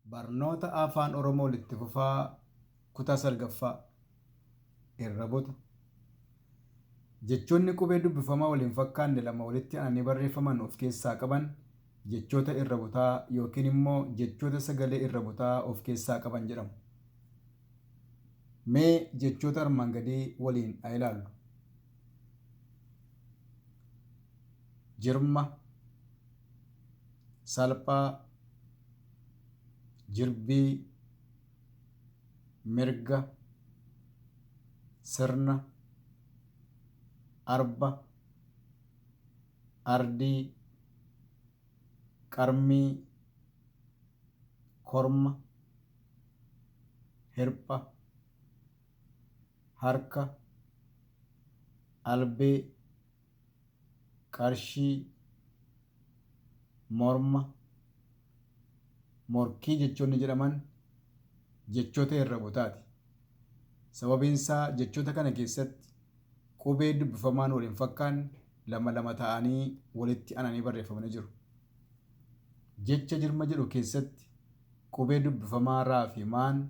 Barnoota Afaan Oromoo walitti fufaa kutaa salgaffaa. Irraboota. Jechoonni qubee dubbifamaa wal hin fakkaanne lama walitti aananii barreeffaman of keessaa qaban jechoota irrabotaa yookiin immoo jechoota sagalee irrabotaa of keessaa qaban jedhamu. Mee jechoota armaan gadii waliin haa ilaallu. Jirma, salphaa, jirbii, mirga, sirna, arba, ardii, qarmii, korma, hirpha, harka, albee, qarshii, morma, morkii jechoonni jedhaman jechoota irrabotaati. Sababiin isaa jechoota kana keessatti qubee dubbifamaan wal hin fakkaanne lama lama ta'anii walitti aananii barreeffamanii jiru. Jecha jirma jedhu keessatti qubee dubbifamaa raa fi maan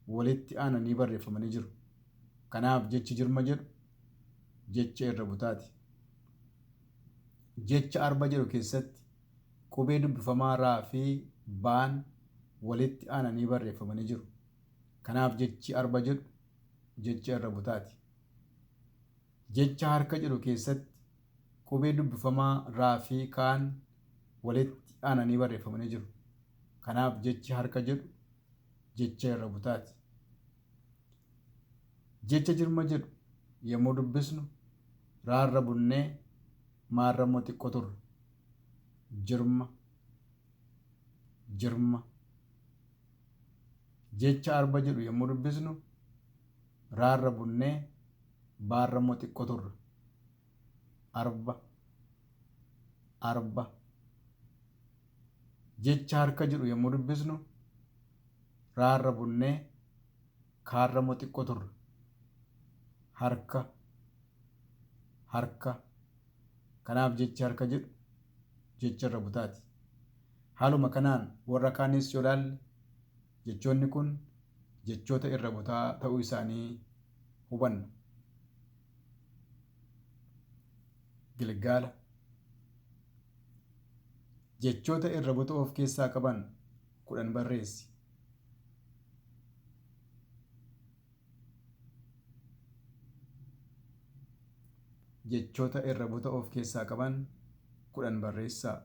walitti aananii barreeffamanii jiru. Kanaaf jechi jirma jedhu jecha irrabotaati. Jecha arba jedhu keessatti qubee dubbifamaa raa fi baan walitti aananii barreeffamanii jiru. Kanaaf jechi arba jedhu jecha irrabotaati. Jecha harka jedhu keessatti qubee dubbifamaa raa fi kaan walitti aananii barreeffamanii jiru. Kanaaf jechi harka jedhu jecha irrabotaati. Jecha jirma jedhu yommuu dubbisnu raarra bunnee maarra immoo xiqqoo turra. Jirma, jirma. Jecha arba jedhu yommuu dubbisnu raarra bunnee baarra immoo xiqqoo turra. Arba, arba. Jecha harka jedhu yommuu dubbisnu raarra bunnee kaarra immoo xiqqoo turra. Harka, harka. Kanaaf jechi harka jedhu jecha irrabotaati. Haaluma kanaan warra kaanis yoo ilaalle jechoonni kun jechoota irrabotaa ta'uu isaanii hubanna. Gilgaala. Jechoota irrabota of keessaa qaban 10 barreessi. Jechoota irrabota of keessaa qaban 10 barreessaa.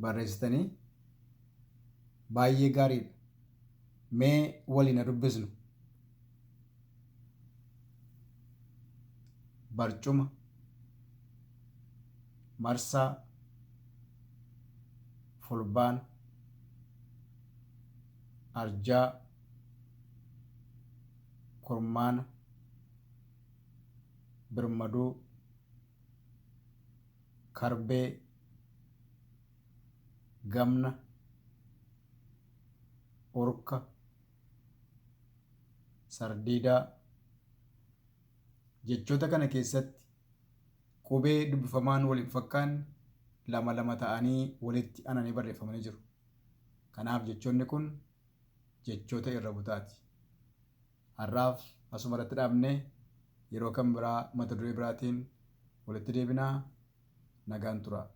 Barreessitanii? Baay'ee gaariidha. Mee waliin haa dubbisnu. Barcuma, marsaa, fulbaana, arjaa, kurmaana, birmaduu, karbee, gamna, urka, sardiidaa. Jechoota kana keessatti qubee dubbifamaan wal hin fakkaanne lama lama ta'anii walitti aananii barreeffamanii jiru. Kanaaf jechoonni kun jechoota irra butaati. Har'aaf asuma irratti dhaabnee yeroo kan biraa mata duree biraatiin walitti deebinaa. Nagaan turaa.